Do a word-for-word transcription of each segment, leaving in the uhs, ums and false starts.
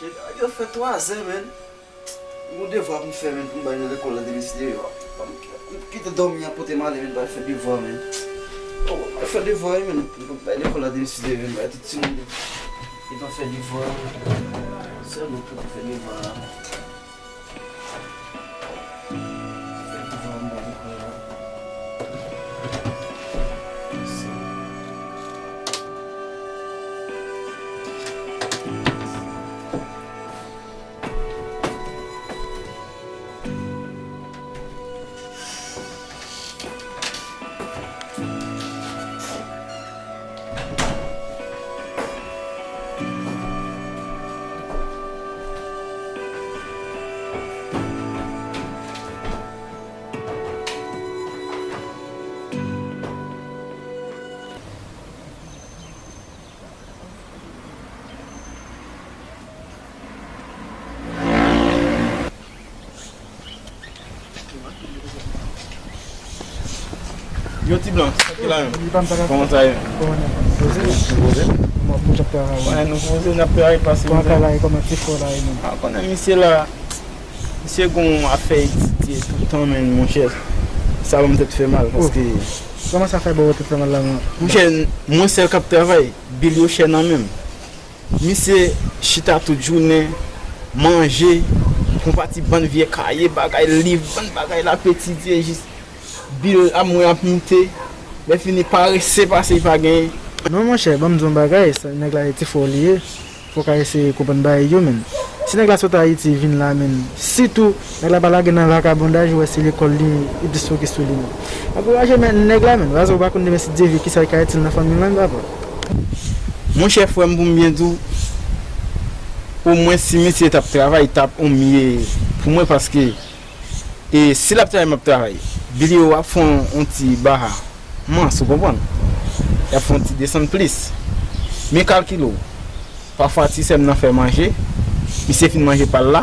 Yo fè twazè, menn. Gon devwa pou m fè, menn, pou m bay nan lekòl la demen si Dye vle. Ban m kite dòmi a pote m ale, menn, m pral fè devwa, menn. Oh, m pral fè devwa wi, menn. M pral bay lekòl la demen si Dye vle, m bay tout timoun yo gentan fè devwa. Sèlman pou fè devwa la. Fè devwa m bay lekòl la. Yo, ti blan, sa ki la menm? Kòman sa ye? Kòman nou poze? Kòman pou ap travay? Wè, nou poze, n ap travay pase. Kòman travay, kòman ti fò la ye menm? A, konnen misye la, misye gon afè etidye toutan, menn, monchè. Sa ban m tèt fè mal, paske. Kòman sa fè ba w tèt fè mal la menm? Monchè, mwen sèl k ap travay, bil yo chè nan men m. Misye chita tout jounen, manje, yon pati bann vye kaye, bagay, liv, bann bagay l ap etidye, jis bil a mwen ap moute. Lè fini, parese pase, li pa genyen. Non, monchè, ban m di w yon bagay, sa, nèg la se ti frè w li ye. Fò w ka eseye konprann bagay yo, menn. Si nèg la sot Ayiti vin la, menn, sitou nèg la pa lage nan vakabondaj, ou wè se lekòl li, li plis fokis sou li, menn. Ankouraje, menn, nèg la, menn. Paske ou pa konn demen si Dye vle kisa l ka itil nan fanmi l menm, papa. Monchè, frè m, pou m byen di w, omwen si misye t ap travay, t ap on mye pou mwen, paske, e, si l ap travay, m ap travay. Bil yo ap fè on, on ti baha. Mans, ou konprann? Y ap fè on ti desann plis. Men kalkile w. Pafwa, ti sè m nan fè manje. Misye fin manje pa l la.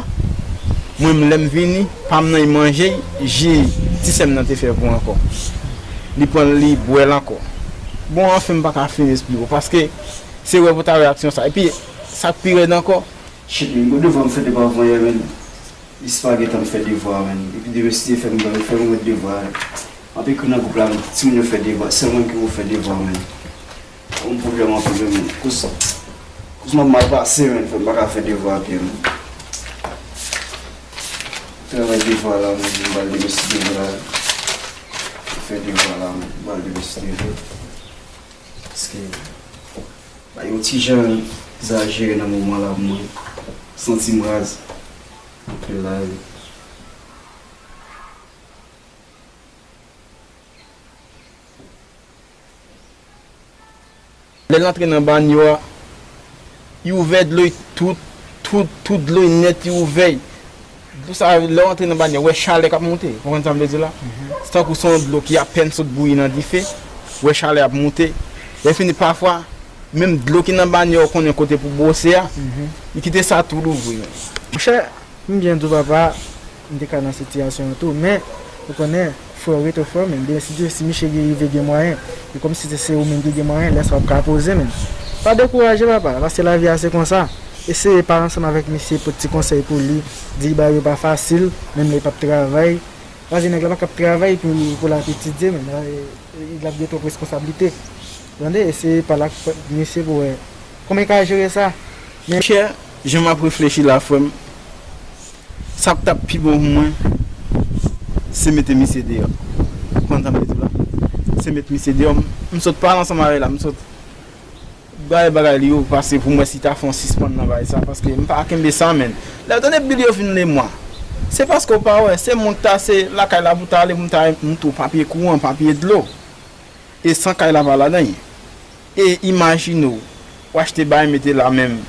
Mwen menm, lè m vini, pa m nan, li manje ji ti sè m nan te fè pou ankò. Li pran l, li bwè l ankò. Bon, anfen, m pa ka fin esplike w, paske se wè pou w ta wè aksyon sa. Epi, sa k pi rèd ankò. Shit, men, gon devwa m fè depi avan yè, menn. Li pa gentan fè devwa, menn. Epi demen si Dye fè m, fè m wè devwa. M ap ekri nan gwoup la, menn, timoun yo fè devwa. Sèl mwen ki pou fè devwa, menn. Gon pwoblèm anpil, wi, menn. Kouz, kouz m ap mal pase, menn. Fè m pa ka fè devwa byen, menn. Travay devwa la, menn. M pral demen si Dye vle. Fè devwa la, menn. M pral demen si Dye vle. Paske, ba yo ti jan egzajere nan moman la pou mwen. Santi m raz. Anpil la, wi. Lè l antre nan banyo a, li ouvè dlo, tout, tout, tout dlo nèt, li ouvè. Dlo sa, lè w antre nan banyo, w wè chalè k ap moute. Ou konprann sa m vle di la? Se tankou se yon dlo ki apèn sot bouyi nan dife, w wè chalè ap moute. Lè fini, pafwa, menm dlo ki nan banyo a, ou konnen kote pou bwose a, li kite sa tou louvri. Monchè, M byen di w, papa, m te ka nan sitiyasyon an tou, men, ou konnen, frè w rete frè w, men demen si Dye, si misye gen, rive gen mwayen, e kòmsi se, se ou menm ki gen mwayen, lè sa w ap ka poze, men. Pa dekouraje, papa, paske lavi a se konsa. Eseye pale ansanm avèk misye, pote ti konsèy pou li, di bagay yo pa fasil, menm lè l p ap travay. Paske nèg la pa ka ap travay pou, pou l ap etidye, men, e, e, l ap gen twòp reskonsablite. Tande, eseye pale ak misye pou wè kòman l ka jere sa. Men, monchè, jan m ap reflechi la, frè m, sa k t ap pi bon pou mwen, se mete misye deyò. Ou konn sa m vle di w la? Se mete misye deyò. M, m sot pale ansanm avè l la, m sot bay bagay li yo, paske pou mwen, si ta fè yon sispann nan bagay sa, paske m pa kenbe sa, menn. Lè w tande bil yo fin lemwa, se paske w pa wè, se moun k ta, se lakay la pou ta ale, pou m ta moute w papye kouran, papye dlo. E san kay la pa ladan l. E imajine w, w achte bagay mete la menm,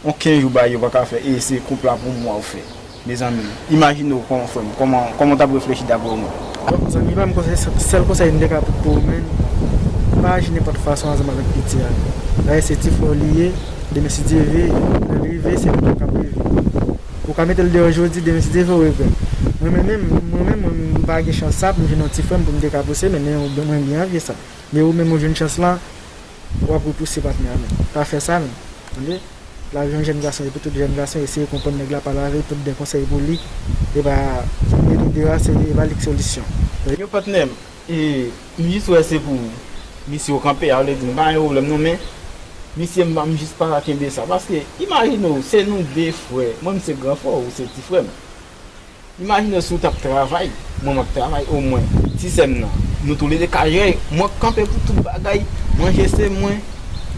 yon kenz jou bagay yo pa ka fè, e se koup la pou mwa w fè. Mezanmi, imajine w kòman, frè m, kòman, kòman w t ap reflechi daprè w menm? Bon, zanmi pa m, konsèy, sèl konsèy m te ka pote pou ou, menn, pa aji nenpòt fason ansanm avèk piti a. Dayè se ti frè w li ye, demen si Dye vle, lè l rive, se li menm k ap leve. Ou ka mete l deyò jodi, demen si Dye vle, w regrèt. Mwen menm, mwen menm, mwen, m pa gen chans sa pou m jwenn yon ti frè m pou m te ka pouse, men, men mwen byen anvye sa. Men ou menm ou jwenn chans lan, w ap repouse patnè a, men. Pa fè sa, men. Tande? Lavi yon jèn gason, epi tout jèn gason eseye konprann nèg la pa lave, tout de konsèy pou li, e pa, e li de a, se, e pa li k solisyon. Yo, patnè m, e, m jis wè se pou misye yo kanpe a, vle di m pa gen pwoblèm non, men misye m, m jis pa ka kenbe sa, paske imajine w, se nou de frè, mwen m se gran frè w, ou se ti frè m. Imajine w si w t ap travay, mwen m ap travay, omwen ti sè m nan, nou toulede ka jere, mwen k kanpe pou tout bagay, manje se mwen,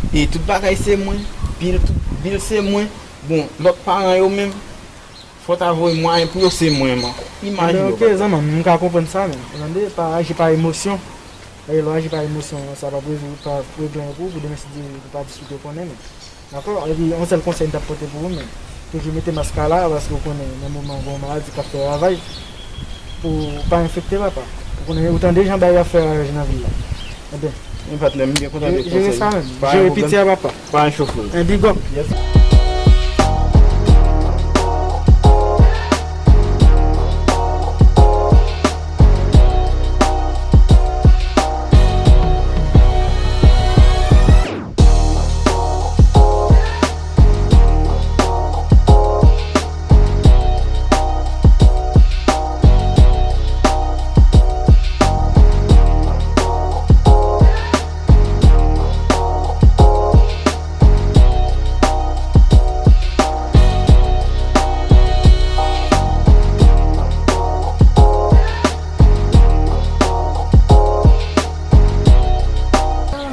e tout bagay se mwen, bil, tout bil se mwen. Bon, lòt paran yo menm, fò w ta voye mwayen pou yo, se mwen menm ankò. Imajine w, ok, patnè. Zanmi m, m ka konprann sa, men, ou tande, pa aji pa emosyon. Lè w aji pa emosyon, sa p ap rezoud, p ap regle anyen pou ou, pou demen si Dye vle, pou pa diskite, ou konnen, men. Dakò? Epi, yon sèl konsèy m t ap pote pou ou, men, toujou mete mask la, paske ou konnen, nan moman, gen yon maladi k ap fè ravaj, pou w pa enfekte, papa. Ou konnen, ou tande jan bagay ap fè ravaj nan vil la. Enben, men patnè m, m byen kontan de konsèy. Jere sa menm. Jere piti a, papa. Pa gen pwoblèm. Pa gen chofè. En big up. Yes.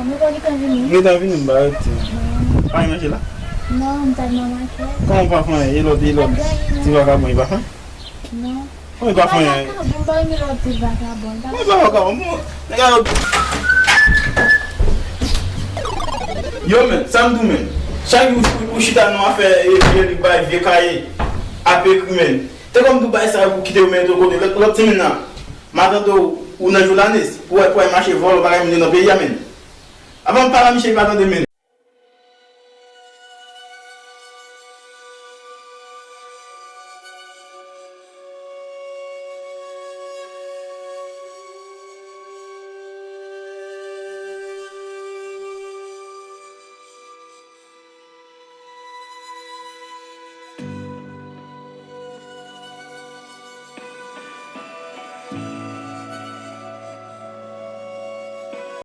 Nou pa gentan vini? M gentan vini, m pa rete. Non. Pa gen manje la? Non, m t al nan makèt. Kòman w pa fè anyen? E lòt, e lòt ti vakabon, li pa fè? Non. Kòman li pa fè anyen? Vakabon, pa gen lòt ti vakabon, li pa fè. Bon, vakabon, bon, nèg la yo. Yo, men, sa m di w, men. Chak jou ou, ou chita nan afè, e, vye liv, bay vye kaye, ap ekri, men. Te kòm di w bay sa pou kite yo, men, de kote. Lòt, lòt semèn nan, m a tande w, ou nan Joulanes, pou wè, pou wè mache vòlò, bagay moun yo nan peyi a, men. Avan m pale a misye, li pa tande, men.